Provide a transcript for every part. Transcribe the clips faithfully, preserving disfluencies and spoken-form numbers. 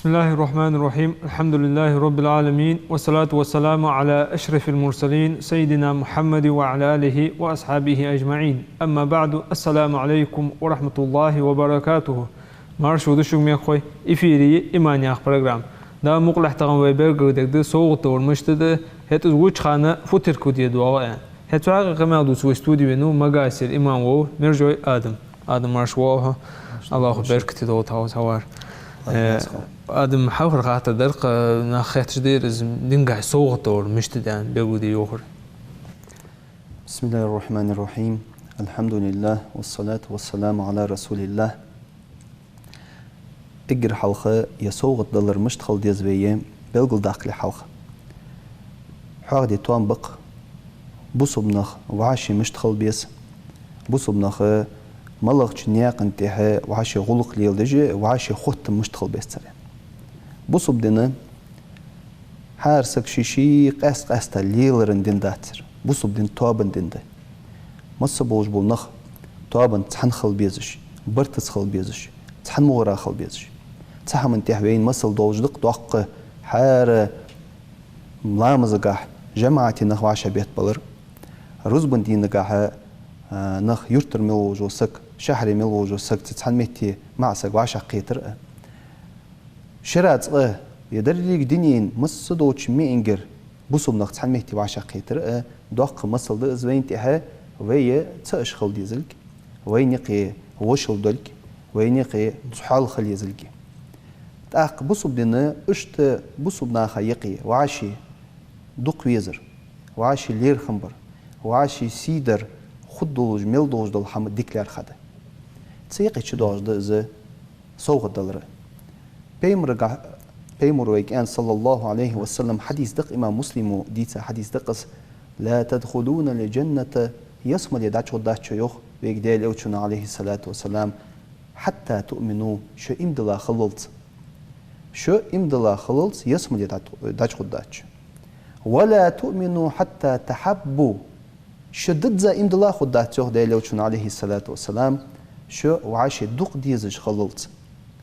بسم الله الرحمن الرحيم. الحمد لله رب العالمين، والصلاة والسلام على أشرف المرسلين سيدنا محمد وعلى آله وأصحابه أجمعين. أما بعد، السلام عليكم ورحمة الله وبركاته. Марша вода шуга, мехкахой. Эфире я «Иман» яха программа. Дала мукъалахь, тахан вай белгалдергда совгӀат далар мишта да, хӀаьта из вуча хана фу теркалде доагӀа аьнна. ХӀаьта цу хьакъехьа къамаьл дувца вай студе венав Магасера имам вола Мержой Адам. Адам, марша воагӀалва хьо. АллахӀа беркате долда хьа хьавар. Э, Адам, хьалхара хаттар дар-кх, нах хетташ да ер, из дингахьа совгӀат далар мишта да аьнна, белгалде йоахар. بسم الله الرحمن الرحيم. الحمد لله والصلاة والسلام على رسول الله. Эггара хьалха ер совгӀат далар мишта хила деза вай белгалдаккхале хьалха, хьоахаде тоам ба-кх бусалба нах вӀаши мишта хила беза, бусалба нах малагӀча наькъа тӀа вӀаши гӀулакх леладеш, вӀаши хоттам мишта хила беза цар. Бусалба ди хӀара сага ший-ший къаьст-къаьста лелара дин дацар, бусалба ди тоабан ди да. Масса болаш бола нах тоабанца цхьана хила безаш, бартаца хила безаш, цхьан мугӀара хила безаш. Цу хӀаман тӀа вайна масал долаш да-кх доккха, хӀара ламазагахьа жамаӀате нах вӀашагӀбеттабалар, рузбан дийнагахьа, а, нах, юртара мел волаш вола саг, шахьаре мел волаш вола саг, цу цхьан метте маӀа саг вӀашагӀкхетар а. Шера цкъа, е деррига дунен масса долча меангара бусалба нах цхьан метте вӀашагӀкхетар а, доккха масал да из вайна тӀа, вай цаӀаш хила дезалга, вайна юкъе вошал долга, вайна юкъе цхьоал хила езалга. ТӀаккха бусалба ди иштта бусалба наха юкъе вӀаши дукха везар, вӀаши лерхӀам бар, вӀаши сий дар хургдолаш, мел долаш дола хӀама дика лаьрхӀа да. Цу юкъе чудоагӀаш да из совгӀат далар. Пайхамарагахьа, пайхамара вайга аьннад, صلى الله عليه وسلم, хьадис да-кх, имам Муслима дийца хьадис да-кх из: «لا تدخلون الجنة», ялсмале дӀачугӀоргдац шо, йоах вайга Даьла Элчано, عليه الصلاة والسلام, «حتى تؤمنوا», шо иман дилла хиллалца. Шо иман дилла хиллалца ялсмале дӀа-, дӀачугӀоргдац шо. «ولا تؤمنوا حتى تحابوا». Шо дизза иман дилла хургдац, йоах Даьла Элчано, عليه الصلاة والسلام, шо вӀаши дукха дезаш хиллалца.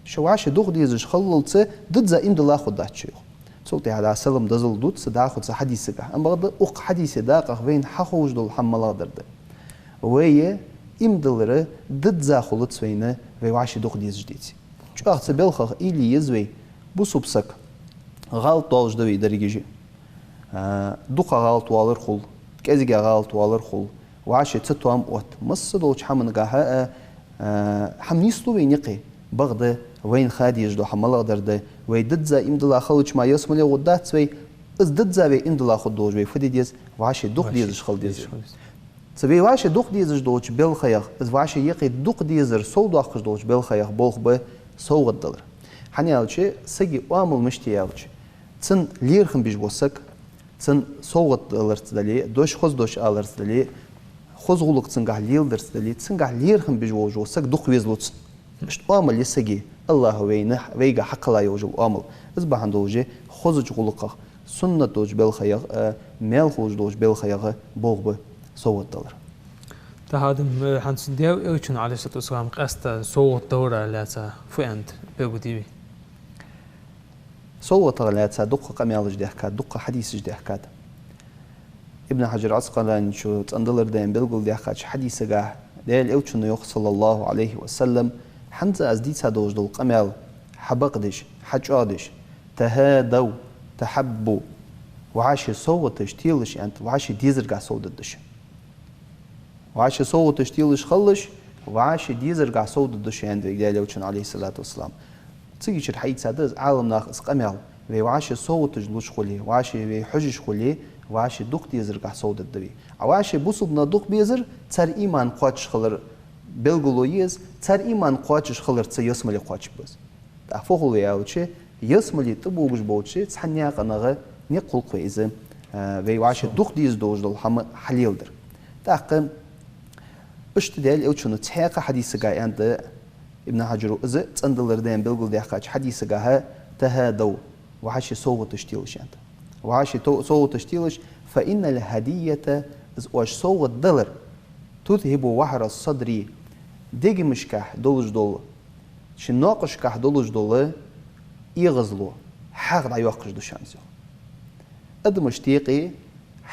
Шо вӀаши дукха дезаш хиллалца дизза иман дилла хургдац шо, йоах. Цул тӀехьагӀа салам-дозал дувц цу дӀахо цу хьадисагахьа. Амма бакъда укх хьадиса дакъах вайна хьаховш дола хӀама малагӀа дар да? Вай иман диллар дизза хулац вайна, вай вӀаши дукха дезаш деце. ЧӀоагӀа цу балхах уйла е еза вай, бусалба саг гӀалат долаш да вай дерригаш а. А, дукха гӀалат валар хул, кӀезига гӀалат валар хул, вӀаши цатоам отт. Масса долча хӀамангахьа а, а, хӀама нийслу вайна юкъе. Бакъда вайна ха дезаш дола хӀама малагӀа дар да? Вай дизза иман дилла хилча мара ялсмале гӀоргдац вай, из дизза вай иман дилла хургдолаш вай фу де деза? ВӀаши дукха дезаш хила деза. Цу вай вӀаши дукха дезаш долча балхех, из вӀаши юкъе дукха дезар совдоаккхаш долча балхех болх ба совгӀат далар. ХӀана аьлча, сага оамал мишта я аьлча, цунна лерхӀам беш вола саг, цунна совгӀат даларца дале, дош, хоза дош аларца дале, хоза гӀулакх цунгахьа леладарца дале, цунгахьа лерхӀам беш волаш вола саг дукха везалу цунна. Иштта оамал я сага, АллахӀа вайна, вайга хьакхелла йолаш йола оамал. Из бахьан долаш хозача гӀулакхех, суннат долча балхех а, маьл хулаш долча балхех а болх ба совгӀат далар. ТӀаккха, Адам, э, хӀанз Даьла Элчано, عليه الصلاة والسلام, къаьстта совгӀат далара лаьца фу аьннад, белгалде вай. СовгӀатах лаьца дукха къамаьлаш даьхкад, дукха хьадисаш даьхкад. Ибн Хьаджар Ӏаскъаланечо цӀандалар даьнна белгалдаьккхача хьадисагахьа Даьла Элчано йоах, صلى الله عليه وسلم, хӀанз аз дийца долаш дола къамаьл хьабакъдеш, хьачӀоагӀдеш: «تهادوا تحابوا», вӀаши совгӀаташ телаш, аьннад, вӀаши дезаргахьа совдадда шо. ВӀаши совгӀаташ телаш хилалаш, вӀаши дезаргахьа совдадда шо, аьннад вайга Даьла Элчано, عليه الصلاة والسلام. Цига чура хьаийцад из Ӏаламнаха из къамаьл: вай вӀаши совгӀаташ луш хуле, вӀаши вай хьожаш хуле, вӀаши дукха дезаргахьа совдадда вай. А вӀаши бусалба нах дукха безар цар иман кхоачаш хилара белгало я из, цар иман кхоачаш хиларца ялсмале кхоачаргба из. ТӀаккха фу хул вай аьлча, ялсмале тӀабоагаш болча цхьан наькъа нагӀа никъ хул-кх вай из, а, вай вӀаши дукха дезаш долаш дола хӀама хьалеладар. ТӀаккха иштта Даьла Элчано цхьаькха хьадисагахьа аьннад Ибн Хьаджара, из цӀандалар даьнна белгалдаьккхача хьадисагахьа: «تهادوا», вӀаши совгӀаташ телаш, аьннад. ВӀаши то-, совгӀаташ телаш: «فإن الهدية», из оаш совгӀат далар, «تذهب وهر الصدر», дегашкахьа долаш дола, шун наькъашкахьа долаш дола эгӀазло хьагӀ дӀайоаккхаш да шоана из, йоах. Адамашта юкъе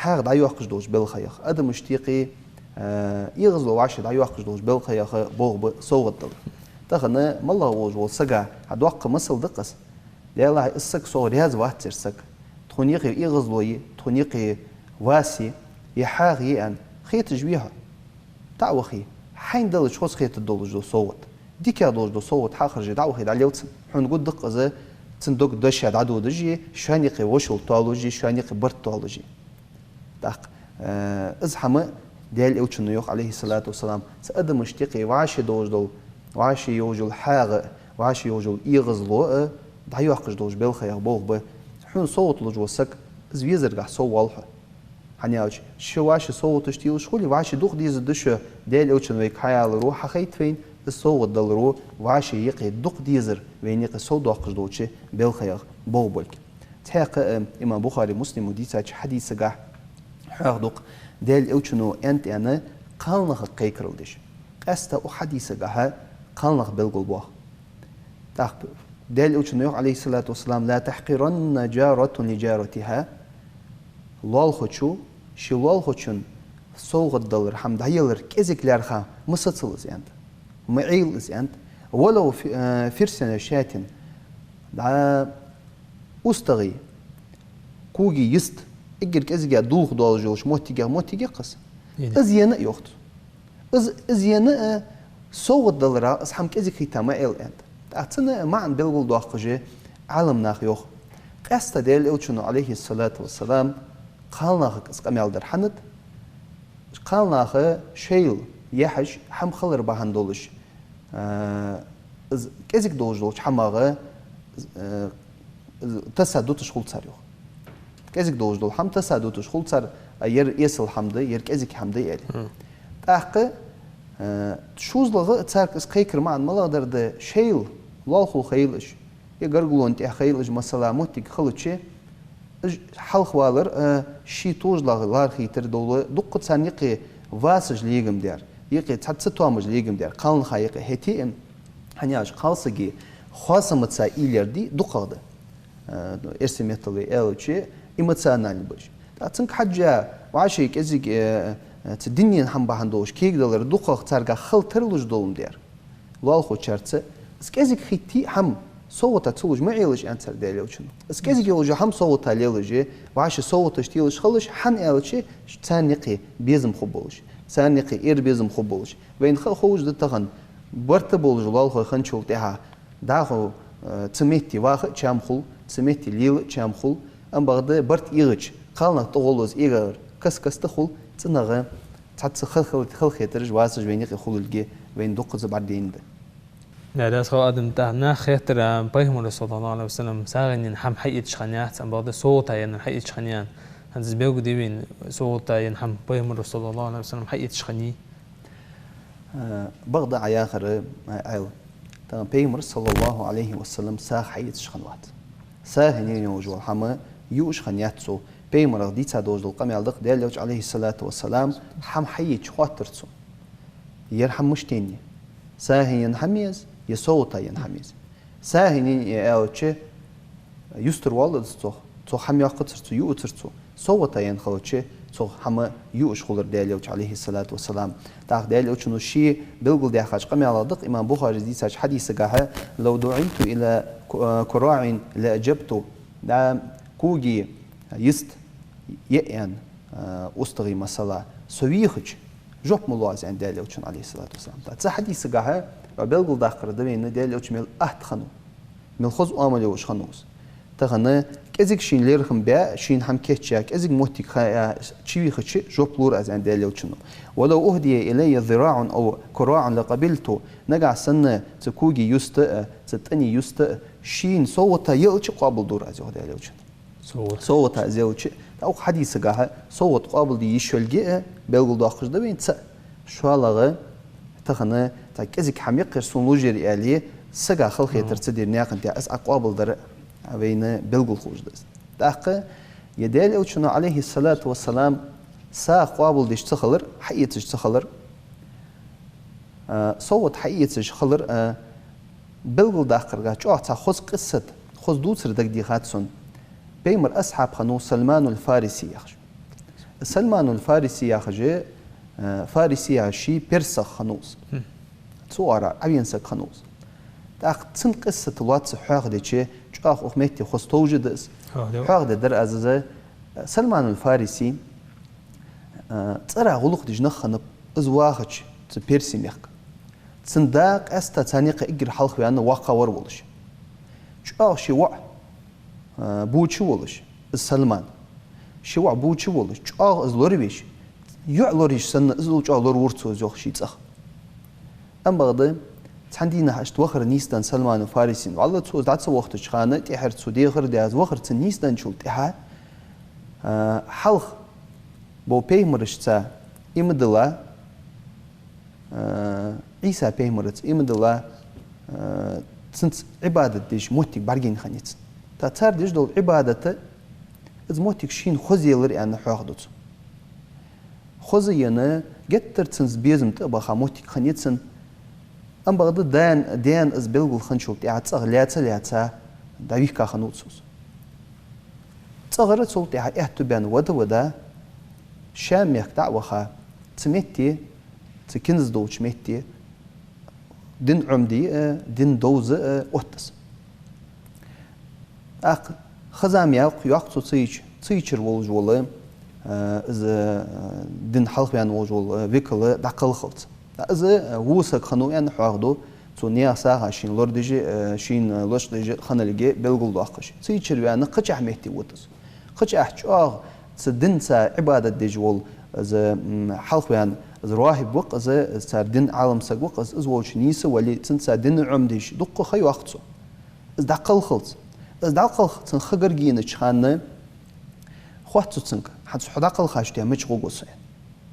хьагӀ дӀайоаккхаш долча балхаех, адамашта юкъе, э, эгӀазло вӀаший дӀайоаккхаш долча балхаех болх ба совгӀат далар. Тахан моллагӀа волаш волча сага хьа доккха масал да-кх из. Даьллахьа, из саг сох раьза вац, ер саг. Тхона юкъе эгӀазло я, тхона юкъе вас я, е хьагӀ я аьнна, хеташ вий хьо? ДӀа а вахе, хьайна далча хоза хетаргдолаш дола совгӀат, дикагӀа долаш дола совгӀат хьахаржа дӀа а вахе, дӀалел цунна. Хьона гургда-кх из, цун дог дош дӀадодаш а, шоана юкъе вошал тоалуш а, шоана юкъе барт тоалуш а. ТӀаккха, э, из хӀама Даьла Элчано йоах, Ӏалайхи ссалату вассалам, цу адамашта юкъе вӀаший долаш дола, вӀаший йолаш йола хьагӀ а, вӀаший йолаш йола эгӀазло а дӀайоаккхаш долча балхаех болх ба. Хьона совгӀат луш вола саг, из везаргахьа сов воал хьо. ХӀана аьлча, шо вӀаший совгӀаташ телаш хуле, вӀаший дукха дезаргда шо, Даьла Элчано вайга хьааьлар хьахайт вайна, из совгӀат далар вӀаший юкъе дукха дезар, вайна юкъе совдоаккхаш долча балхаех болх болга. Цхьаькха, э, имам Бухари, Муслима дийцача хьадисагахьа хьоахаду-кх, Даьла Элчано аьннад аьнна кхалнахага кхайкарал деш. Къаьстта укх хьадисагахьа кхалнах белгалбоах. ТӀаккха Даьла Элчано йоах, Ӏалайхи ссалату вассалам: «لا تحقرن جارة لجارتها». Лоалахочо ший лоалахочунна совгӀат далар, хӀама дӀаялар кӀезига лаьрхӀа ма сацал из, аьннад. Ма Ӏел из, аьннад. «ولو ف-، э, فرس شاة». ДӀа устагӀий, коги йист, эггара кӀезига дулх долаш йолча моттигех моттиг я-кх из. Из енна а, йоах цо. Из, из енна а, совгӀат даларах из хӀама кӀезига хийтта ма Ӏел, аьннад. ТӀаккха цун маӀан белгалдоаккхаш Ӏаламнаха йоах: къаьстта Даьла Элчано, Ӏалайхи ссалату вассалам, кхалнахага из къамаьл дар хӀана да? Кхалнаха шоайла яхьаш хӀама хилар бахьан долаш, э, из кӀезига долаш долча хӀамах, э, из таса дуташ хул цар, йоах. КӀезига долаш дола хӀама таса дуташ хул цар, а ер эсала хӀама да, ер кӀезига хӀама да аьле. ТӀаккха, э, шозлагӀа царга из кхайкара маӀан малагӀа дар да: шоайла лоалахо хайла уж, е гаргалонна тӀа хайла уж, масала, моттиг хилча, уж хьалхавалар, э, ший тожлагӀа лархӀийтар дола, дукха царна юкъе васаш легам дар, юкъе цхьацца тоамаш легам дар, кхалнаха юкъе хӀаьта а, хӀана аьлча кхалсага хоасамаца уйла яр ди дукхагӀа да. Э, эрсий меттала аьлча, эмоциональни ба уж. ТӀаккха цунга хьежжа, вӀаший кӀезига, э, э, цу дунен хӀама бахьан долаш кегадалар дукхагӀа царгахьа хила тарлуш дола ма дар. Лоалахочарца из кӀезига хетте а хӀама совгӀата ца луш ма Ӏелаш, аьннад цар Даьла Элчано. Из кӀезига йолаш йола хӀама совгӀата лелаш, вӀаший совгӀаташ телаш хилалаш, хӀана аьлча царна юкъе безам хургболаш, царна юкъе эр безам хургболаш. Вайна ха а ховш да тахан, барт а болаш лоалахой хинначул тӀехьагӀа дӀахо, э, цу метте ваха а чам хул, цу метте лела а чам хул, амма бакъда барт эгӀача, кхалнах тӀагӀолла из эгӀар каст-каста хул, цӀенагӀа цхьацца хал-, хал-, халахетараш, васаш вайна юкъе хулилга вайна дуккхаза бӀаргадайнад. Да, дас хо адам тӀа нах хеттар, а, Пайхамара, саллаллахӀу Ӏалайхи ва саллам, сагӀийна енна хӀама хьаэцаш хиннаяц, амма бакъда совгӀата еннар хьаэцаш хиннаяц. ХӀанз из белгалдаьд вайна, совгӀата енна хӀама Пайхамара, саллаллахӀу Ӏалайхи ва саллам, хьаэцаш хиннай? Э, бакъда Ӏа яхар, э, Ӏаьла. Тахан Пайхамара, саллаллахӀу Ӏалайхи ва саллам, сагӀа хьаэцаш хиннавац. СагӀийна енна йолаш йола хӀама юаш хиннаяц цо. Пайхамарах дийца долаш дола къамаьл да-кх, Даьла Элча, Ӏалайхи ссалату вассалам, хӀама хьаэцача хоаттар цо: ер хӀама мишта енна я? СагӀийна енна хӀама я из, е совгӀата енна хӀама я из? СагӀийна енна я аьлча, юстара воалл из цох, цох хӀама йоаккхацар цо, юацар цо. СовгӀата енна хилча, цох хӀама юаш хулар Даьла Элча, Ӏалайхи ссалату вассалам. ТӀаккха Даьла Элчано ше белгалдаьхача къамаьлах да-кх, имам Бухарис дийцача хьадисагахьа: «لو دعيت إلى ك-، كراع لأجبت». ДӀа коги йист я аьнна, э, устагӀий, масала, со вийхача, жоп ма лу аз, аьннад Даьла Элчано, Ӏалайхи ссалату вассалам. ТӀаккха цу хьадисагахьа, э, белгалдаккхар да вайна Даьла Элча мел атта хиннав, мел хоза оамал йолаш хиннав из. Тахан кӀезига шийна лерхӀам баь, шийна хӀама кийчъяь, кӀезига моттиг хаьа, чувийхача, жоп лур аз, аьннад Даьла Элчано. «ولو أهدي إلي ذراع أو كراع لقبلت». Нагахьа санна цу коги йиста а, цу тӀани йиста а шийна совгӀата елча, къоабалдур аз, йоах Даьла Элчано. СовгӀата. СовгӀата из елча, тӀаккха укх хьадисагахьа совгӀат къоабалде йиш йолга а белгалдоаккхаш да вайна цаӀ. ШоллагӀа, тахан цхьа кӀезига хӀама я-кх ер сона луш яр аьле, сага халахетар ца дир наькъа тӀа, из Ӏа къоабалдар а вайна белгалхулаш да из. ТӀаккха е Даьла Элчано, Ӏалайхи ссалату вассалам, сагӀа къоабалдеш ца хилар, хьаэцаш ца хилар, а, совгӀат хьаэцаш хилар, а, белгалдаккхарга чӀоагӀа цхьа хоза къиссат, Хоза дувцар дагадехад сона. Пайхамара асхьаб хиннав Салманул Фариси яхаш. Салманул Фариси яхаш, э, Фариси яхаш ший персех хиннав из. Цу оагӀорахьа Ӏовена саг хиннав из. ТӀаккха цун къиссат лоацца хьоахадича, чӀоагӀа укх метте хоза товш да из. Хьоахаде. Хьоахадергдар аз из, э, Салманул Фариси, э, цӀерах гӀулакх деш нах хиннаб из вахача цу Перси мехка. Цун да къаьстта царна юкъе эггара хьалха ваьнна воккхагӀвар волаш. ЧӀоагӀа ший воӀ, э, бувцаш волаш, из Салман. Ший воӀ бувцаш волаш, чӀоагӀа из лоравеш, йоӀ лоравеш санна, из чӀоагӀа лоравора цо из йоах ший цӀагӀа. Ам бакъда, цхьан дийнахьа иштта вахар нийсденна Салманул Фарисина, валлахӀи, цо из дӀа ца вохийтача хана, тӀехьара цо дехар а даь, из вахар цун нийсденначул тӀехьагӀа, э, хьалха бола пайхамарашца иман дилла, э, Ӏийса пайхамарца иман дилла, э, цунца Ӏибадат деш моттиг бӀаргайайна хиннай цунна. ТӀаккха цар деш дола Ӏибадат, из моттиг шийна хоза елар аьнна хьоахаду цо. Хоза енна, геттара цунца безам тӀа а баха моттиг хиннай цунна. Ам бакъда даьна, даьна из белгала хинначул тӀехьагӀа цӀагӀа лаьца-лаьца дӀавийхка хиннав цо из. ЦӀагӀара цул тӀехьагӀа аьттув баьнна вада-вада, Шам мехка дӀа а ваха, цу метте, цу киназ долча метте, дин Ӏомаде а, дин довза а отт из. ТӀаккха ха-зама йоаккх, йоаккх цо ца йича, ца йичар волаш вола, э, из, э, дин хьалха ваьнна волаш вола, э, викал дӀакхалххалца. Из, э, во саг хиннав аьнна хьоахаду, цо наьха сагӀа шийна лорадеш а, э, шийна лочкъадеш а хинналга белгалдоаккхаш. Ца йичар ваьнна кхычахьа метте вода из. Кхычахьа чӀоагӀа цу динца Ӏибадат деш вола, из, м, хьалха ваьнна, из рохьиб ва-кх из, из цар дина Ӏалам саг ва-кх из, из волча нийса вале, цунца дин Ӏомадеш, дуккха ха йоаккх цо. Из дӀакхалххалца. Из дӀакхалха цун ха гарга енача хана хоатт цо цунга: «ХӀанз хьо дӀакхалхача тӀехьа мича гӀоргва со?» — аьнна.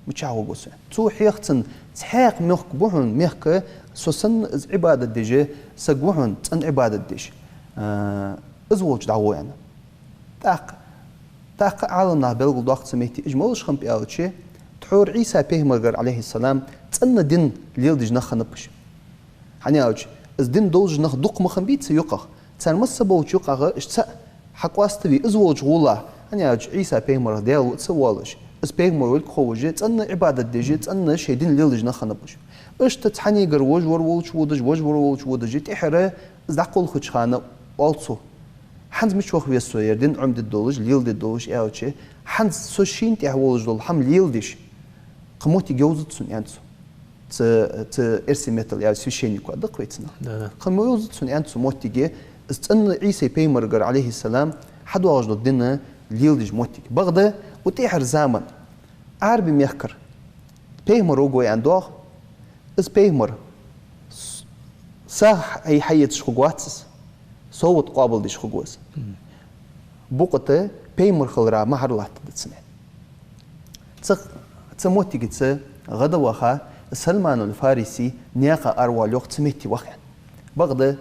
«Мичахьа гӀоргва со?» — аьнна. Цо хьех цунна: «Цхьаькха мохк ба хьона, мехка со санна из Ӏибадат деш саг ва хьона, цӀена Ӏибадат деш. Э, из волча дӀагӀо», — аьнна. ТӀаккха, тӀаккха Ӏаламнаха белгалдоаккх цу метте, уж малаш хиннаб аьлча, тхьовра Ӏийса пайхамарагара, Ӏалайхи ссалам, цӀена дин леладеш нах хиннаб уж. ХӀана аьлча, из дин довзаш нах дукха ма хиннабий цу юкъах. Цар масса болча юкъагӀа уж цаӀ хьакъоаставе, из волча гӀолахь. ХӀана аьлча, Ӏийса пайхамарах Даьла ва ца воалаш, из пайхамар волга ховш, цӀена Ӏибадат деш, цӀена шоай дин леладеш нах хиннаб уж. Иштта цхьаннегара вож вар волча водаш, вож вар волча водаш, тӀехьара из дӀакхалхача хана оал цо: «ХӀанз мича ваха веза со, ер дин Ӏомаде долаш, леладе долаш?» — аьлча, «ХӀанз со шийна тӀехьа волаш дола хӀама леладеш кхы моттиг йовзац сона», — аьннад цо. Цу, цу эрсий меттала аьлча, священник ва-кх вай цунах. Да, да. «Кхы ма йовзац сона», — аьннад цо, — «моттиг, из цӀена Ӏийса пайхамарагара, Ӏалайхи ссалам, хьадоагӀаш дола дин леладеш моттиг». Бакъда, укх тӀехьарча заман Ӏарбий мехкара пайхамар варгва аьнна доагӀа, из пайхамар с-, сагӀа хьай-, хьаэцаш хургвац из, совгӀат къоабалдеш хургва из. Мгм. Букъа тӀа пайхамар хилара мухӀар латтаргда цунна. Цу, цу моттигаца гӀадваха, Салманул Фариси наькъа аравоал, йоах, цу метте ваха аьнна. Бакъда,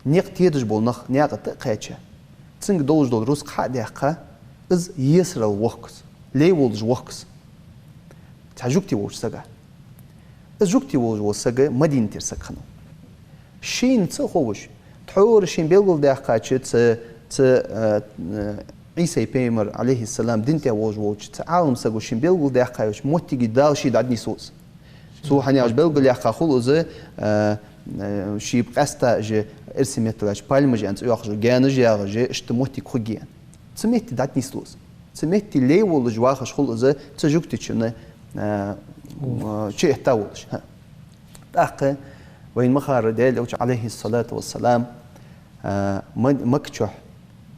никъ тедаш бола нах наькъа тӀа а кхаьча, цунга долаш дола рузкъа хьа а даьккха, из есарал вохк из, лай волаш вохк из цхьа жугти волча сага. Из жугти волаш вола саг Мадинатера саг хиннав. Шийна ца ховш, тхьовра шийна белгалдаьккхача цу, цу, э, э, Ӏийсай пайхамара, Ӏалайхи ссалам, дина тӀа волаш волча цу Ӏалам саго шийна белгалдаьккха йолча моттиге Дала ше дӀанийслу из. Цо, хӀана аьлча, белгалъяьккха хул из, э, э, ший къаьстта уж, эрсий меттала аьлча, пальмаш аьнна цӀи йоаккхаш йола, гаьнаш ягӀаш, иштта моттиг хургья аьнна. Цу метте дӀанийслу из. Цу метте лай волаш вахаш хул из, цу жугтичунна, э, э, чуэтта волаш. ХӀа. ТӀаккха вайна ма харра, Даьла Элча, Ӏалайхи ссалату вассалам, э, Ма-, Макка чу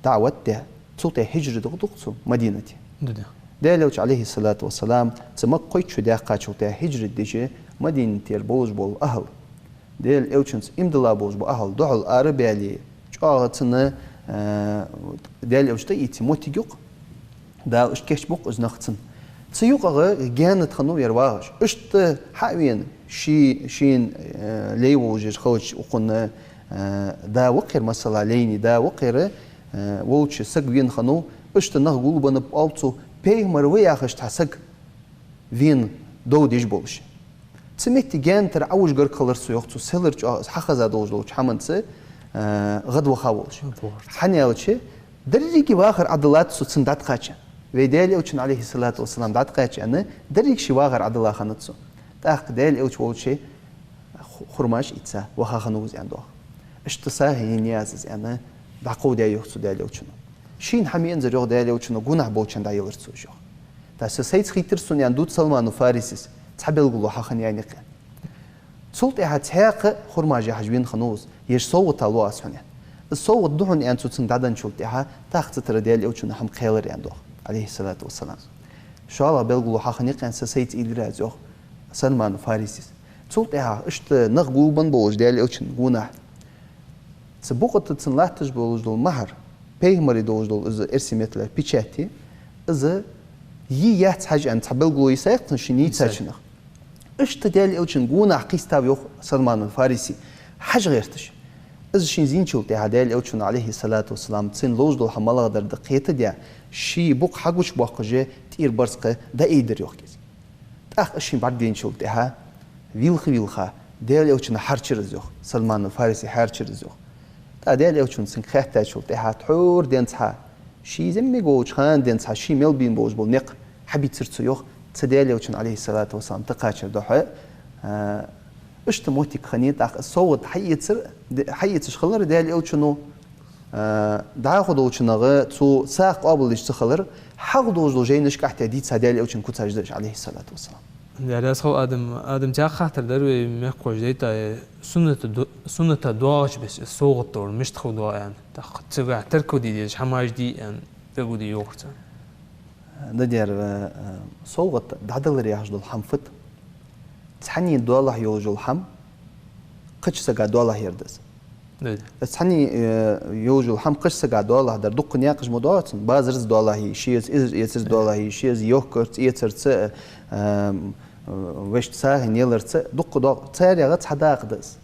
даӀват даь, цул тӀехьагӀа хӀижрат даь, дукха цо Мадинате. Да, да. Даьла Элча, Ӏалайхи ссалату вассалам, цу Макка кхойтта шу даьккхачул тӀехьагӀа хӀижрат дича, Мадинатера болаш бола ахӀал, Даьла Элчанца иман дилла болаш бола ахӀал духьал арабаьле, чӀоагӀа цунна, э, Даьла Элча тӀаийца моттиг я-кх, Дала иштта кийчбу-кх из нах цунна. Цу юкъагӀа гаьна тӀа хиннав ер вагӀаш. Иштта хьа а вена, ший, шийна, э, лай волаш хилча, укхун, э, да ва-кх ер, масала, лайнай да ва-кх ер, э, волча саг вена хиннав, иштта нах гулбеннаб, оал цо, пайхамар ва яхаш цхьа саг вена дов деш болаш. Цу метте гаьна тӀара Ӏовужа гарга хилар со, йоах цо, селар чӀоагӀа из хьахеза долаш долча хӀаманца, э, гӀадваха волаш. ХӀана аьлча, деррига вахар Ӏадиллад цо цунна дӀатӀакхаьча. Вай Даьла Элчанна, Ӏалайхи ссалату вассалам, дӀатӀакхаьча аьнна, деррига ший вахар Ӏадилла хиннад цо. ТӀаккха Даьла Элча волча ху-, хурмаш ийца ваха хиннав из аьнна доагӀа. Иштта сагӀийна яз из аьнна, дӀакховдаь йоах цо Даьла Элчано. Шийна хӀама ензар йоах Даьла Элчано, гунахь болчоа дӀаелар цо уж йоах. ТӀаккха са сайца хийтар сона аьнна дувц Салману Фарисис, цхьа белгало хьахиннай никъ. Цул тӀехьа цхьаькха хурмаш яхьаш вена хиннав из, ераш совгӀата лу аз хьона. Из совгӀат да хьона аьнна цо цунга дӀаденначул тӀехьа, тӀаккха цу тӀара Даьла Элчано хӀама кхелар аьнна доагӀа, Ӏалайхи ссалату вассалам. ШоллагӀа белгало хьахиннай никъ аьнна са сайца уйла яьй йоах Салману Фарисис. Цул тӀехьа иштта нах гулбенна болаш Даьла Элчан гонахьа, цу букъа тӀа цунна латташ болаш дола мухӀар, пайхамара долаш дола из эрсий меттала печать, из йий яц хьажа аьнна цхьа белгало йисай-кх цунна шийна йийцача наха. Иштта Даьла Элчан гонахьа кхийстав йоах Салман аль-Фариси, хьажа гӀерташ. Из шийна зийначул тӀехьа Даьла Элчано, Ӏалайхи ссалату вассалам, цунна ловш дола хӀама малагӀа дар да кхетадаь, ший букъ хьагучабоаккхаш, тӀера барзкъа дӀаайдир йоах из. ТӀаккха из шийна бӀаргадайначул тӀехьа, вилха-вилха, Даьла Элчанна хьарчар из йоах, Салман аль-Фариси хьарчар из йоах. ТӀаккха Даьла Элчано цунга хаьттачул тӀехьа, тхьовра денз хьа, ший зӀамига волча хана денз хьа, ший мел бийна болаш бола никъ хьабийцар цо йоах, цу Даьла Элчанна, Ӏалайхи ссалату вассалам, тӀакхачар духьа. А, иштта моттиг хиннай, тӀаккха из совгӀат хьаэцар, де-, хьаэцаш хилар Даьла Элчано, а, дӀахо долча наха цо сагӀа къоабалдеш ца хилар, хьалха долаш дола жайнашка тӀа дийца Даьла Элчан куцаш да уж, Ӏалайхи ссалату вассалам. Даьла раьза хилва, Адам, Адам, тӀаккха хаттар дар вай мехкахоша дайта, э, суннат ду-, сунната доагӀача беса, э, совгӀат дар мишта хургда аьнна. ТӀаккха цигахьа теркалде дезаш хӀамаш дий аьнна, тӀагуди йоахар цар. Да дера, э, совгӀат дӀадалар яхаш дола хӀама фуд? Цхьанне доалахьа йолаш йола хӀама кхыча сага доалахьа яр да из. Цхьанне, э, йолаш йола хӀама кхыча сага доалахьа дар дукха наькъаш ма доагӀа цун. Базарца доалахьа е, шеца из эцарца доалахьа е, шеца йохкарца, эцарца, э, э, вешта сагӀийна яларца, дукха доагӀа. ЦарегӀа цхьа дакъа да из.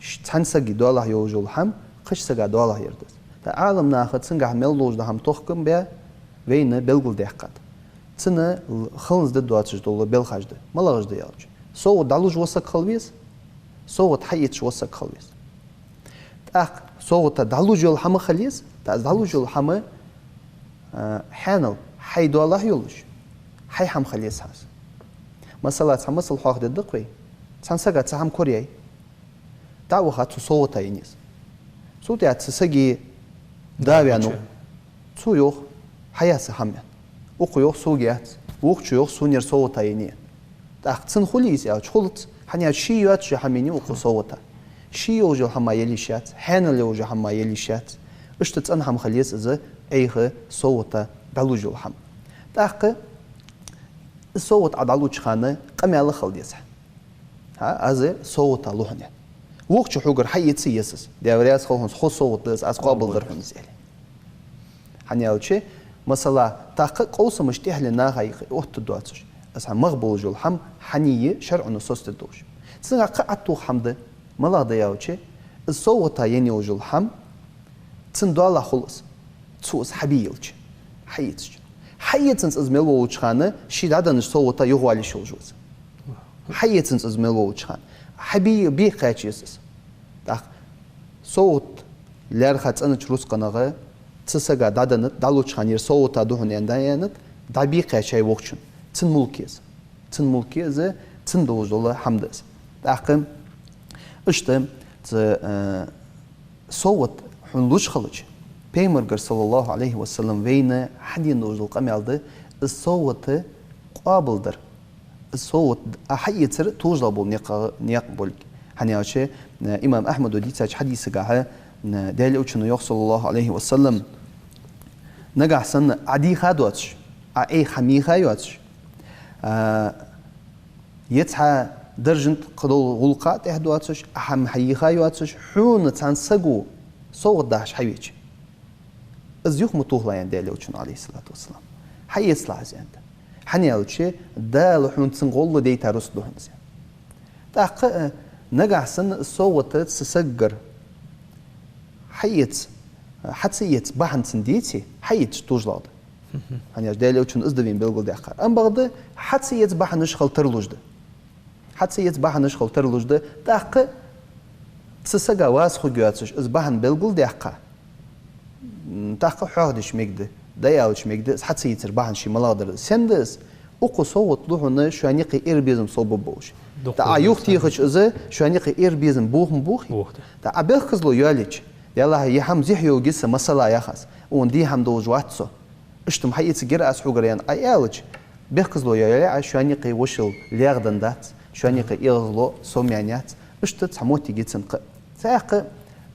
Ш-, цхьан сага доалахьа йолаш йола хӀама кхыча сага доалахьа яр да из. ТӀаккха Ӏаламнаха цунгахьа мел долаш дола хӀама тохкам баь, вайна белгалдаьккхад. Цунна л-, хиланза да доацаш дола белхаш да. МалагӀаш да аьлча, совгӀат дӀалуш вола саг хила веза, совгӀат хьаэцаш вола саг хила веза. ТӀаккха совгӀата дӀалуш йола хӀама хила еза, тӀаккха из дӀалуш йола хӀама, а, хьанал, хьай доалахьа йолаш, хьай хӀама хила еза хьа из. Масала, цхьа масал хьоахадергда-кх вай. Цхьан сага цхьа хӀама кораяьй. ДӀа а ваха, цо совгӀата енай из. Цул тӀехьа цу сага да ваьннав. Цо йоах: «Хьая са хӀама», — аьнна. Укхо йоах: «Сога яц». Вокхо йоах: «Сона ер совгӀата енай». ТӀаккха цунна хулий из аьлча, хулац, хӀана аьлча ший йоацаш йола хӀама енай укхо совгӀата. Ший йолаш йола хӀама йолаш яц, хьанал йолаш йола хӀама йолаш яц. Иштта цӀена хӀама хила еза из, Ӏайха совгӀата дӀалуш йола хӀама. ТӀаккха из совгӀат Ӏа дӀалуча хана къамаьл хила деза хьа. ХӀа, аз совгӀата лу хьона. Вокхо хьогара хьаэца еза из. Даьла раьза хилва хьона, хьо совгӀат да из, аз къоабалдир хьона из, аьле. ХӀана аьлча, масала, тӀаккха къовсамаш тӀехьале наха юкъе оттаргдоацаш. Из хьа мах болаш йола хӀама хьанийя шарӀо соцаде долаш. Цунга кхы а тох хӀама да, малагӀа да аьлча, из совгӀата енна йолаш йола хӀама цун доалахьа хул из. Цо из хьабе йилча, хьаэцача. Хьаэцанза из мел волча хана, ше дӀаденнача совгӀата юхавала йиш йолаш ва из. Хьаэцанза из мел волча хана. Хьабе, бе кхаьча еза из. ТӀаккха совгӀат лаьрхӀа цӀенача рузкъанах цу сага дӀаденнад, дӀалуча хана ер совгӀата да хьона аьнна дӀааьннад, дӀабе кхаьчай вокхо. Цун мулк я из. Цун мулк я из, цун долаш дола хӀама да из. ТӀаккха иштта цу, э, совгӀат хьона луш хилча, Пайхамарагара, саллаллахӀу Ӏалайхи ва саллам, вайна хьадена долаш дола къамаьл да, из совгӀат къоабалдар, из совгӀат Ӏа хьаэцар тулжал бола никъ, никъ болга. ХӀана аьлча, э, имам Ахьмада дийцача хьадисагахьа, э, Даьла Элчано йоах, саллаллахӀу Ӏалайхи ва саллам: «Нагахьа санна Ӏа дийха доацаш, Ӏа Ӏайха хӀама йийха йоацаш, а, е цхьа даржан тӀа кхыдола гӀулакха тӀехьа доацаш, Ӏа хӀама хьайийха йоацаш, хьона цхьан саго совгӀат дахьаш хьавеча, из юха ма тохалахь», — аьннад Даьла Элчано, Ӏалайхи ссалату вассалам. «Хьаэцалахь из», — аьннад. ХӀана аьлча, Дала хьона цун гӀолла дайта рузкъа да хьона из, аьннад. ТӀаккха, э, нагахьа санна совгӀат цу сагагара хьаэца, хьа ца эца бахьан цунна деце, хьаэцача тулжал да. ХӀана аьлча Даьла Элчано из да вайна белгалдаьккхар. Амма бакъда хьа ца эца бахьанаш хила тарлуш да. Хьа ца эца бахьанаш хила тарлуш да. ТӀаккха Цу сага вац хургйоацаш, из бахьан белгалдаьккха, м, тӀаккха хьоахадеш мегаргда, дӀааьлча мегаргда, из хьа ца йийцар бахьан ший малагӀа дар да. Сенна да из? Укхо совгӀат лу хьона шоана юкъе эр безам совбаргболаш. ТӀаккха Ӏа юхатехача из шоана юкъе эр безам бохам бохий? ТӀаккха Ӏа бехказло йоалаеча, Даьллахьа, е хӀама зехьа йоагӀа са, масала яхаш, укхунна де хӀама долаш вац со. Иштта-м хьаэцаргьяр аз хьогара аьнна Ӏа аьлча, бехказло йоалае Ӏа, шоана юкъе вошал лаьгӀа денна дац, шоана юкъе эгӀазло сомаяьнна яц. Иштта цхьа моттиг я цун кхы. Цхьаькха,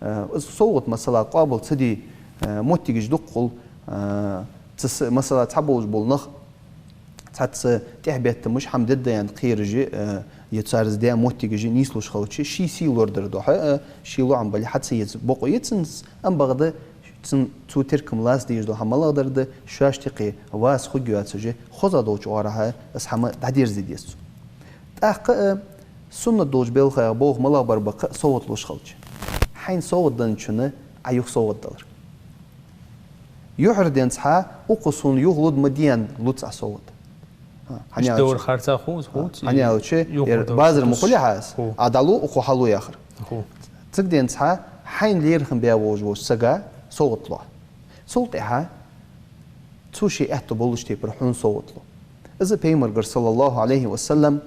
э, из совгӀат, масала, къоабал ца де, э, моттигаш дукха хул, э, цу с-, масала, цхьаболаш бола нах, цхьацца тӀехбеттамаш хӀама дергда аьнна кхераш, э, е цар из даь моттигаш нийслуш хилча, ший сий лорадар духьа, э, ший лоӀам бале хьа ца еза бокъо я цун, ам бакъда цун, цо теркам лаца дезаш дола хӀама малагӀа дар да, шоашта юкъе вац хургйоацаш, хоза долча оагӀорахьа из хӀама дӀадерзаде деза цо. ТӀаккха, э, суннат долча белхаех болх малагӀа бар ба кхы а совгӀат луш хилча? Хьайна совгӀат денначунна Ӏа юха совгӀат далар. Юхьара денз хьа, укхо сона юха лургда ма де аьнна лу цкъа совгӀат. ХӀа, хӀана аьлча, дӀавар харцахьа хул из, хӀа, хӀана аьлча, ер базар ма хулий хьа из, Ӏа дӀалу, укхо хьалу яхар. Цига денз хьа, хьайна лерхӀам баь волаш волча сага совгӀат лу. Цул тӀехьа цо ший аьттув болча тайпара хьона совгӀат лу. Из Пайхамарагара, صلى الله عليه وسلم,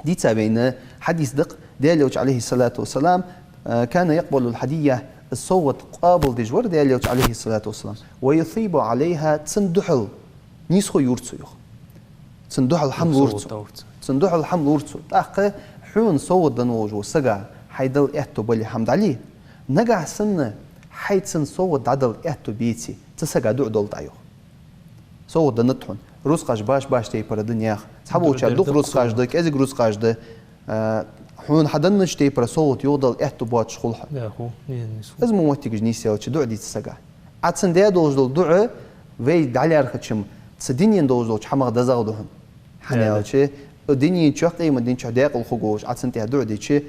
дийца вайна хьадис да-кх, Даьла Элчано, عليه الصلاة والسلام, э, كان يقبل الهدية, из совгӀат къоабалдеш вар Даьла Элча, عليه الصلاة والسلام, ويثيب عليها, цунна духьал нийсхо йора цо, йоах. Цунна духьал хӀама лора цо. Цунна духьал хӀама лора цо. ТӀаккха хьона совгӀат денна волаш волча сага хьай дала аьттув бале хӀама дӀале, нагахьа санна хьай цунна совгӀат дӀадала аьттув беце, цу сага дуӀа долда Ӏа, йоах. СовгӀат деннад хьона. Рузкъаш баш-баш тайпара да наьха. Цхьаболчар дукха рузкъаш да, кӀезига рузкъаш да. Э, хьона хьаденнача тайпара совгӀат юхадала аьттув боацаш хул хьа. Из мо моттигаш нийсъелча дуӀа де цу сага. Ӏа цунна даь долаш дола дуӀа вай дӀалаьрхӀача-м цу дунен долаш долча хӀамах дезагӀа да хьона. ХӀана аьлча, дунен чу, къематден чу даькъала хургволаш Ӏа цунна тӀа дуӀа дича,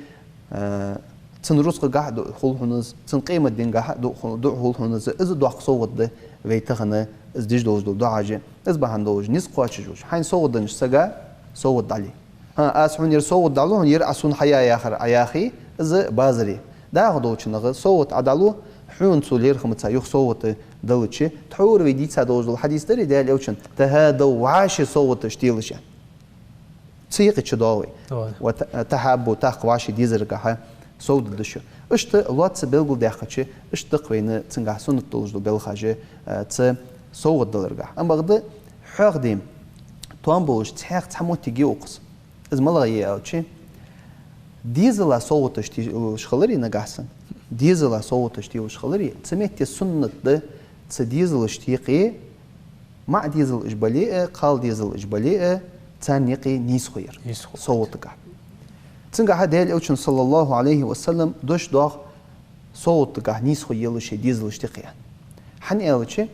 э, цун рузкъагахьа дуӀа хул хьона из, цун къематденгахьа дуӀа хул, дуӀа хул хьона из, из доккха совгӀат да вай тахан из деш долаш дола дуӀаш. Из бахьан долаш низ кхоачаш волаш, хьайна совгӀат деннача сага совгӀат дӀале. ХӀа, аз хьона ер совгӀат дӀалу хьона, ер Ӏа сона хьая яхар Ӏа яхе, из базар я. ДӀахо долча наха совгӀат Ӏа дӀалу, хьона цо лерхӀамца юха совгӀат далча, тхьовра вай дийца долаш дола хьадис дарий Даьла Элчан: «تهادوا», вӀаши совгӀаташ делаш, аьнна. Цу юкъе чудоагӀа вай. وت-، «تحابوا», тӀаккха вӀаши дезаргахьа совдадда шо. Иштта лоацца белгалдаьккхача, иштта да-кх вайна цунгахьа суннат долаш дола белхаш, э, цу совгӀат даларгахьа. Ам бакъда хьоахаде тоам болаш цхьаькха цхьа моттиг я укхаза. Из малагӀа я аьлча, дезала совгӀаташ телаш хиларе нагахьа санна, дезала совгӀаташ телаш хиларе, цу метте суннат да цу дезалашта юкъе, маӀа дезалаш бале а, кхал дезалаш бале а, царна юкъе нийсхо яр совгӀатагахьа. Цунгахьа Даьла Элчано, صلى الله عليه وسلم, дош доагӀа совгӀатагахьа нийсхо елаш ший дезалашта юкъе. ХӀана аьлча,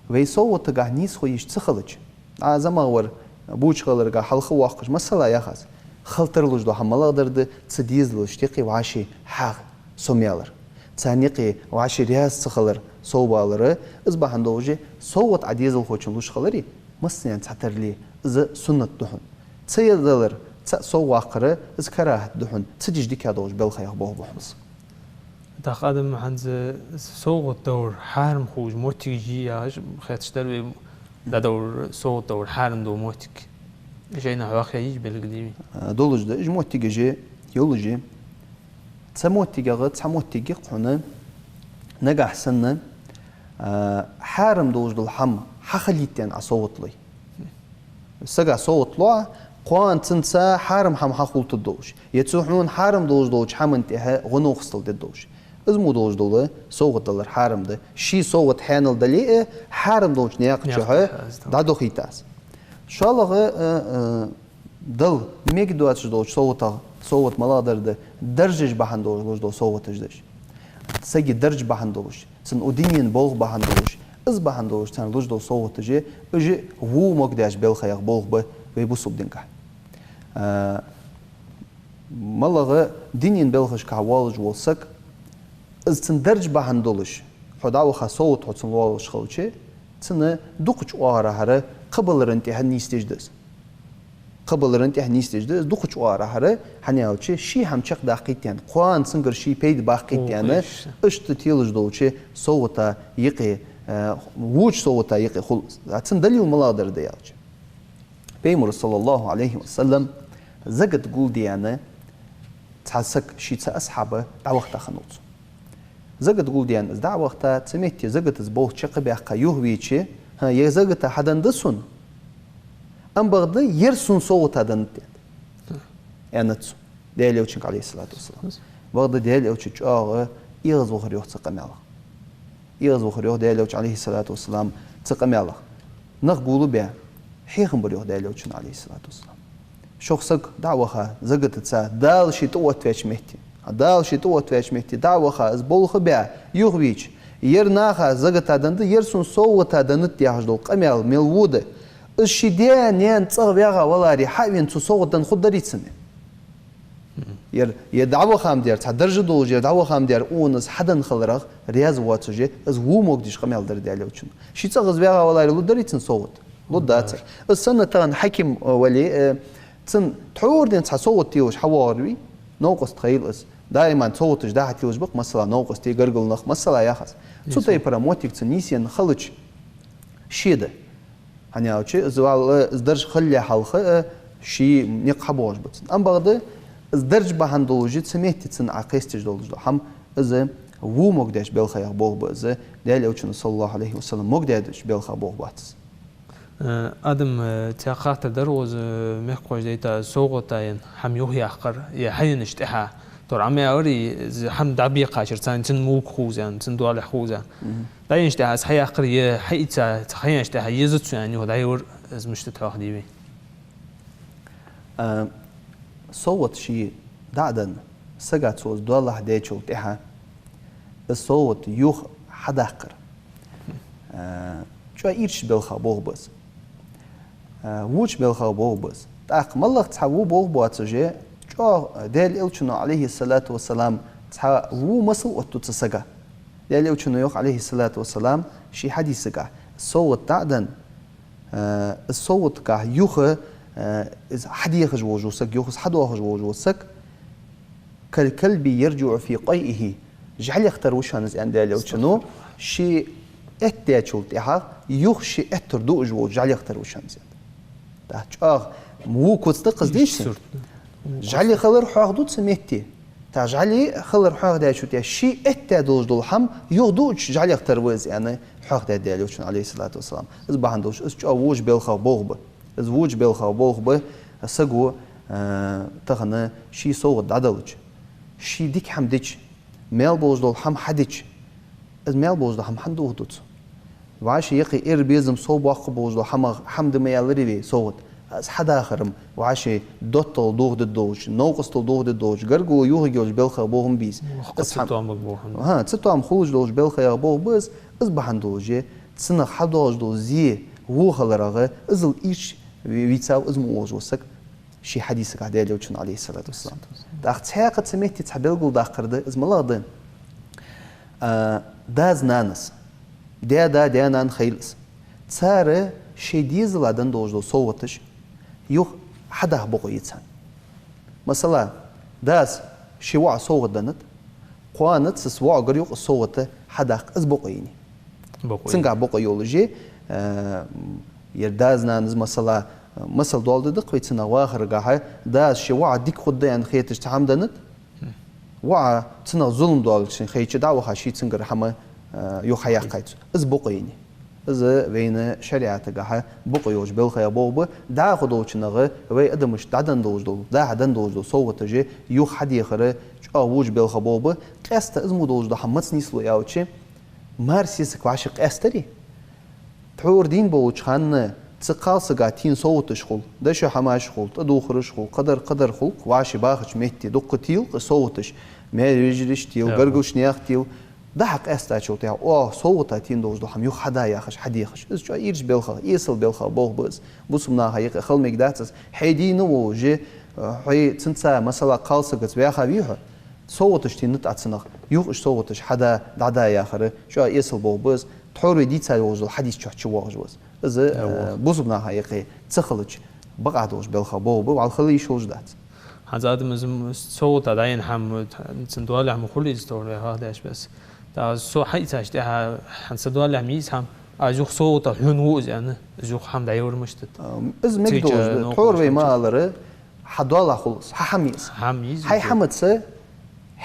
вай совгӀатагахьа нийсхо еш ца хилча, Ӏа замагӀвар буча хиларга хьалха воаккхаш, масала яхаш, хила тарлуш дола хӀама малагӀа дар да, цу дезалашта юкъе вӀаши хьагӀ сомаялар, царна юкъе вӀаши раьза ца хилар совбалар. Из бахьан долаш совгӀат Ӏа дезалхочунна луш хиларе, массанена цхьатарра, из суннат да хьона. Ца е далар, цаӀ совваккхар, из карахӀат да хьона, ца деш дика долаш белхаех болх ба хьона из. ТӀаккха адам хӀанз совгӀат далар хьарам хулаш моттигаш я яхаш хетташ дар вай, дӀадалар, совгӀат далар хьарам дола моттиг. Жайна хьоахаяь я уж, белгалъяь я вай? А, долаш да, уж моттигаш йолаш я. Цу моттигех цхьа моттиг я-кх хьона, нагахьа санна, а, хьарам долаш дола хӀама хьахилийта аьнна Ӏа совгӀат лой. Сага совгӀат лу Ӏа, кхоана цунца хьарам хӀама хьахулийтаргдолаш, е цо хьона хьарам долаш долча хӀаман тӀа гӀо-новкъостал дергдолаш. Из мо долаш дола совгӀат далар хьарам да. Ший совгӀат хьанал дале а, хьарам долча наькъа чу дӀадохийта из. ШоллагӀа, э, э, дала мегаш доацаш долча совгӀатех совгӀат малагӀа дар да, даржаш бахьан долаш луш дола совгӀаташ да уж. Сага дарж бахьан долаш, цун укх дунен болх бахьан долаш, из бахьан долаш царна луш дола совгӀаташ, уж во могадаьча белхаех болх ба вай бусалба динагахьа. А, малагӀа дунен белхашка воаллаш вола саг, из цун дарж бахьан долаш, хьо дӀаваха совгӀат хьо цунна луш хилча, цунна дукхача оагӀорахьара кхабаларан тӀехьа нийсдеш да из. кхабаларна тӀехьа нийсдеш да, из дукхача оагӀорахьара, хӀана аьлча, ший хӀама чакхдаккхийта аьнна, кхоана цунгара ший пайда баккхийта аьнна, иштта телаш долча совгӀата юкъе, э, воча совгӀата юкъе хул из. А цун далил малагӀа дар да аьлча, Пайхамара, صلى الله عليه وسلم, закат гулдаь цхьа саг, ший цхьа асхьаб дӀавахийта хиннав цо. Закат гулдаь из дӀавахийта, цу метте заката из болх чакхбаьккха юхавеча, хӀа, ер закат хьаденна да сона, ам бакъда ер сона совгӀата деннад, аьннад цо Даьла Элчанга, عليه الصلاة والسلام. Бакъда Даьла Элча чӀоагӀа эгӀазвахар йоах цу къамаьлах. ЭгӀазвахар йоах Даьла Элча, عليه الصلاة والسلام, цу къамаьлах. Нах гулбаь, хьехам бир йоах Даьла Элчано, عليه الصلاة والسلام. Шох саг дӀаваха закатаца, Дала ший тӀаоттаваьча метте, Дала ший тӀаоттаваьча метте дӀаваха, из болх баь юхавеча, ер наха заката деннад, ер сона совгӀата деннад яхаш дола къамаьл мел вода, из ший даь-наьна цӀагӀа ваьгӀа валаре, хьавена цо совгӀат денна хургдарий цунна? Ер, ер дӀаваха ма дар, цхьа дарж долаш ер дӀаваха ма дар, укхунна из хьаденна хиларах раьза воацаш, из во могадеш къамаьл дар Даьла Элчано. Ший цӀагӀа из ваьгӀа валаре лургдарий цунна совгӀат? Лургдацар. Из санна тахан хьаким, э, вале, э, цунна тхьовра денз цхьа совгӀат телаш хьавоагӀарвий, новкъост хийла из. Даиман совгӀаташ дӀа-хьа телаш ба-кх, масала, новкъостий, гаргара нах, масала, яхаш. Цу тайпара моттиг цунна нийсъенна хилча, ше да. ХӀана аьлча, из валла, из дарж хилале хьалха, э, ший никъ хьабоагӀаш ба цунна. Ам бакъда, из дарж бахьан долаш, цу метте цунна Ӏа кхесташ долаш дола хӀама, из во могадеш белхаех болх ба из, Даьла Элчано, صلى الله عليه وسلم, могадаьдеш белхаех болх бац из. Э, адам, э, цхьа хаттар дар укхаза, э, мехкахоша дайта, совгӀата аьнна хӀама юхаяккхар, е хьаеннача тӀехьа, тхьовра Ӏомаяьлар, из хӀама дӀабекхачар, царна цун мулк хул из аьнна, цун доалахьа хул из аьнна. ДӀаеннача тӀехьа из хьаяккхар, е хьаийца, цхьа хьаеннача тӀехьа езац цо аьнна юха дӀайора, из мишта да хьоахадий вай? А, совгӀат ше дӀа а денна, сага цо из доалахьа даьчул тӀехьа, из совгӀат юха хьадаккхар, а, чӀоагӀа ийрча белхаех болх ба из. А, воча белхаех болх ба из. ТӀаккха моллагӀа цхьа во болх боацаш, чӀоагӀа Даьла Элчано, عليه الصلاة والسلام, цхьа во масал оттаду цу сага. Даьла Элчано йоах, عليه الصلاة والسلام, ший хьадисагахь: совгӀат дӀа а денна, э, из совгӀатагахь юха, э, из хьадехаш волаш вола саг, юха из хьадоахаш волаш вола саг, «كالكلب يرجع في قيئه», жӀалех тара ва шоана из, аьннад Даьла Элчано, ше эттадаьчул тӀехьа юха ше эттар дуаш волча жӀалех тара ва шоана из, аьннад. ТӀаккха чӀоагӀа во куц да-кх из, дийшача. ЖӀали хилар хьоахаду цу метте. ТӀаккха жӀали хилар хьоахадаьчул тӀехьа ше эттадаь долаш дола хӀама юха дуача жӀалех тара ва из, аьнна, хьоахадаьд Даьла Элчано, عليه الصلاة والسلام. Из бахьан долаш, из чӀоагӀа воча белхаех болх ба. Из воча белхаех болх ба, саго, э, тахан ший совгӀат дӀаделча, ший дика хӀама дича, маьл болаш дола хӀама хьадича, из маьл болаш дола хӀама хӀана дохаду цо? ВӀаший юкъе эр-безам совбоаккхаш болаш дола хӀама, хӀама да ма аьларий вай, совгӀат. Из хьадахар-м вӀаший доттагӀал дохадергдолча, новкъостал дохадергдолча, гаргало юхаерзаеш йолча белхаех болх ма бий из. Из хӀама, цатоам хулаш долча белхаех болх ба из, из бахьан долаш, цунах хьадоагӀаш дола зе во хиларах, иззал ийрча вий-, вийцав из ма оалаш вола саг ший хьадисагахь Даьла Элчано, عليه الصلاة والسلام. ТӀаккха цхьаькха цу метте цхьа белгалдаккхар да, из малагӀа да? А, дас-нанас, даь-да, даь-нана хийла из, цар шоай дезала денна долаш дола совгӀаташ юха хьадаха бокъо я царна. Масала, дас ший воӀа совгӀат деннад, кхоана цу воӀагара юха из совгӀат хьадаккха, из бокъо йий? Бокъо я. Цунгахь бокъо йолаш я, э, ер дас-нанас, масала, масал доаладу-кх вай, цунах вахаргахьа, дас ший воӀа дика хургда аьнна хеташ цхьа хӀама деннад, воӀа цунах зулам доалача хана хайча дӀаваха ший цунгара хӀама, э, юха хьаяьккхай цо. Из бокъо йий? Из вайна шариӀатагахьа бокъо йолча белхаех болх ба. ДӀахо долча хана вай адамашта дӀаденна долаш дола, дӀа-хьа денна долаш дола совгӀаташ юха хьадехар чӀоагӀа воча белхаех болх ба. Къаьстта из мо долаш дола хӀама маца нийслу аьлча, мар-сесаг вӀаший къаьстарий? Тхьовра дийна болча хана цу кхалсага тена совгӀаташ хул, дошо хӀамаш хул, тӀадувхараш хул, кхыдар, кхыдар хул-кх, вӀаший бахача метте дукха тел-кх совгӀаташ, маьре-вежарашта тел, гаргарча наьха тел. ДӀа-хьа къаьстачул тӀехьа, оаха совгӀата тена долаш дола хӀама юха хьада яхаш, хьадехаш. Из чӀоагӀа ийрча белхаех, эсала белхаех болх ба из. Бусалба наха юкъе хила мегаргдац из. Хьо дийна волаш, э, хьо цунца, масала, кхалсагаца ваьха вий хьо, совгӀаташ теннад Ӏа цунах, юха уж совгӀаташ хьада, дӀада яхар чӀоагӀа эсала болх ба из. Тхьовра вай дийца йолаш дола хьадис чу чувоагӀаш ва из. Из, э, бусалба наха юкъе ца хилча, бакъахьа долча балха болх ба, вӀалла хила йиш йолаш дац. ХӀанз адам из м-, совгӀата дӀаенна хӀама, цун доалахь ма хулий из товр вай хьоахадаьча беса. ТӀаккха со хьаийцача тӀехьа, хӀанз са доалахь ма йий из хӀама, аз юха совгӀата хьона ва из аьнна, из юха хӀама дӀаявар мишта да? Ам, из мегаргдолаш да. Тхьовра вай ма аллара, хьа доалахь хул из, хьа хӀама я из. ХӀама я из. Хьай хӀамаца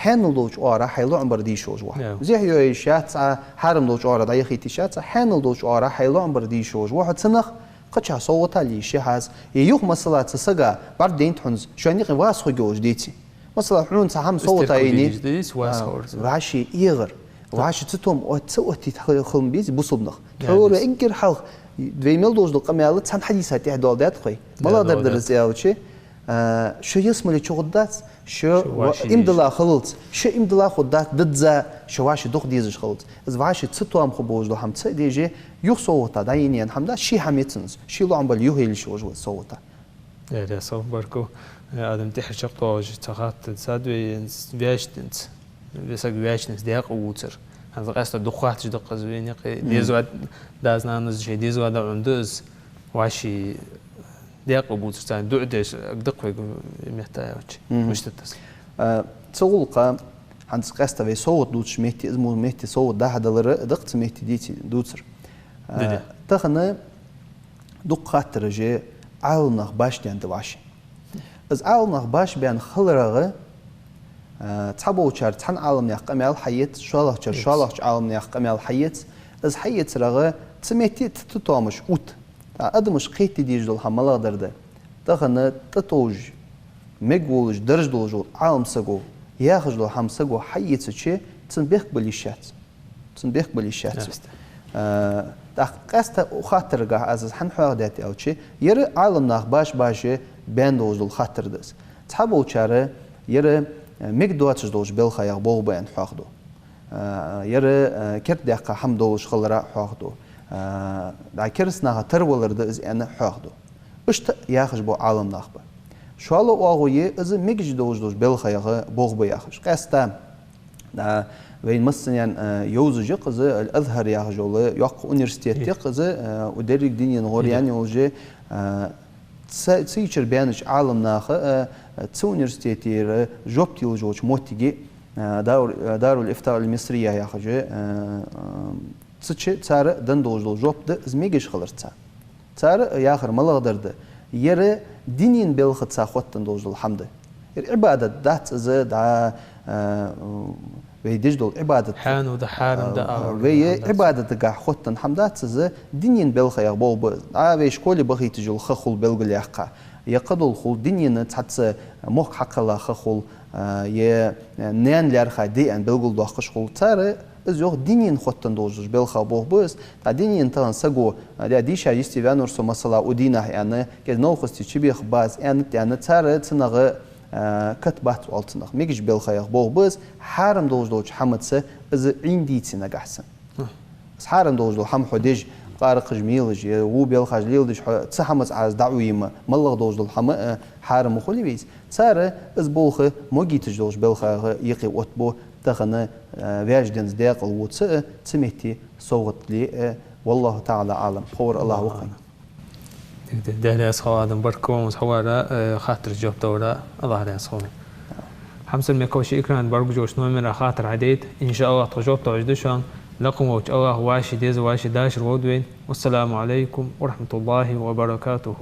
хьаьнал долча оагӀорахьа хьай лоӀам бар де йиш йолаш ва хьо. Зехьа йоаеш яц Ӏа, хьарам долча оагӀорахьа дӀаяхийта йиш яц Ӏа, хьаьнал долча оагӀорахьа хьай лоӀам бар де йиш йолаш ва хьо цунах, кхычахьа совгӀата ле йиш я хьа из. Е юха, масала, цу сага бӀаргадайнад хьона из, шоана юкъе вас хургйолаш деций. Масала, хьона цхьа хӀама совгӀата еннай, вӀаший эгӀар, вӀаший цатоам от-, ца оттийта хила, хила ма безий бусалба нах. Тхьовра эггара хьалха вай мел долаш дола къамаьл цхьан хьадиса тӀа доаладаьд-кх вай. МалагӀа дар да из аьлча, а, шо ялсмале чугӀоргдац, шо иман дилла хилалца, шо иман дилла хургдац дизза, шо вӀаший дукха дезаш хилалца. Из вӀаший цатоам хургболаш дола хӀама ца а деш, юха совгӀата дӀаенна хӀама дац, ший хӀама я цун из, ший лоӀам бале юха яла йиш йолаш ва из совгӀата. Э, Даьла раьза хилва, баркал. Э, адам тӀехьа чакхдоагӀаш цхьа хаттар да, сад вай, ваьчнинца, вай саг ваьчнинца даькъе вувцар. ХӀанз къаьстта дукха хаттараш да-кх из вайна юкъе. Деза воаца дас-нанас шоай деза воаца дӀаӀомаду из, вӀаший даькъе бувцар, царна дуӀа деш, аг да-кх вайга метта аьлча. Мишта да из? А, цу гӀулакха, хӀанз къаьстта вай совгӀат дувцача метте, из мо метте совгӀат дӀа-хьа далар да-кх цу метте дийца дувцар. А, тахан дукха хаттараш Ӏаламнаха башха баьнна да вӀаший. Из Ӏаламнаха башха баьнна хиларах, а, цхьаболчар цхьан Ӏаламнаьха къамаьл хьаэц, шоллагӀчар шоллагӀча Ӏаламнаьха къамаьл хьаэц. Из хьаэцарах цу метте тӀатоамаш ут. ТӀаккха адамаш кхетаде дезаш дола хӀама малагӀа дар да? Тахан тӀатовжа мегаш волаш, даржа долаш вола Ӏалам саго яхаш дола хӀама саго хьаэцача, цун бехк бала йиш яц. Цун бехк бала йиш яц. Ясно. А, тӀаккха къаьстта укх хаттарагахьа аз из хӀана хьоахадаьд аьлча, ер Ӏаламнаха башха-башха баьнна долаш дола хаттар да из. Цхьаболчар ер, а, мегаш доацаш долча балхаех болх ба аьнна хьоахаду. А, ер, а, кердадаьккха хӀама долаш хилара хьоахаду. А, дӀа кераста наха тарвалар да из аьнна хьоахаду. Иштта яхаш бола Ӏаламнах ба. ШоллагӀа оагӀув я из мегаш долаш долча балхаех болх ба яхаш. Къаьстта, а, вайна массанена, а, йовзаш я-кх из, Аль-Азхар яхаш йола йоккха университет я-кх из, а, у деррига дунен гӀоръяьнна йолаш я, а, ца-, цу чура баьннача Ӏаламнаха, а, цу университетера жоп телаш йолча моттиге, а, Дару-, Даруль-Ифта аль-Мисрия яхаш я, а, а, цу чу цар денна долаш дола жоп да из мегаш хиларца. Цар яхар малагӀа дар да? Ер дунен балхаца хоттаденна долаш дола хӀама да. Ер Ӏибадат дац из, дӀа, а, вай деш дола Ӏибадат. Хьанал да, хьарам да, а, вай Ӏибадатагахьа хоттаденна хӀама дац из, дунен балхаех болх ба из. ДӀа вай школе бахийташ йола ха хул белгалъяьккха. Е кхыдола хул дунен цхьацца мохк хьакхелла ха хул, а, е наьна лаьрхӀа ди аьнна белгалдоаккхаш хул. Цар из, йоах, дунен хоттаденна долаш долча балхаех болх ба из. ТӀаккха дунен тахан саго, а, дӀа дийша йисте ваьннав со, масала, укх дийнахьа аьнна, кӀезига новкъостий чубехаргба аз аьнна, аьнна, цар цунах, а, кат бац оал цунах. Мегаш балхаех болх ба из, хьарам долаш долча хӀамаца из Ӏийна дийце нагахьа санна. Из хьарам долаш дола хӀама хьо деш, къаракъаш ма елаш, е во балхаш леладеш хьо цу хӀамаца Ӏа из дӀаӀомаде, малагӀа долаш дола хӀама а хьарам ма хулий вайца. Цар из болх могийташ долча балхаех юкъе оттабу, тахан, а, ваьча денца даькъала вувц а, цу метте совгӀат ле а, والله تعالى أعلم. Ховр АллахӀ ва-кх. Дика да, Даьла раьза хилва, Адам, баркал хьона из хьавара, э, хаттарашта жоп далара, АллахӀ раьза хилва. Хьамсара мехкахой, шун экрана бӀаргагуш йолча номера хаттар хьадайта, иншааллахӀ, тхо жоп далаш да шоана. Лакха волча АллахӀа вӀаший деза, вӀаший дешар лолда вайна. والسلام عليكم ورحمة الله وبركاته.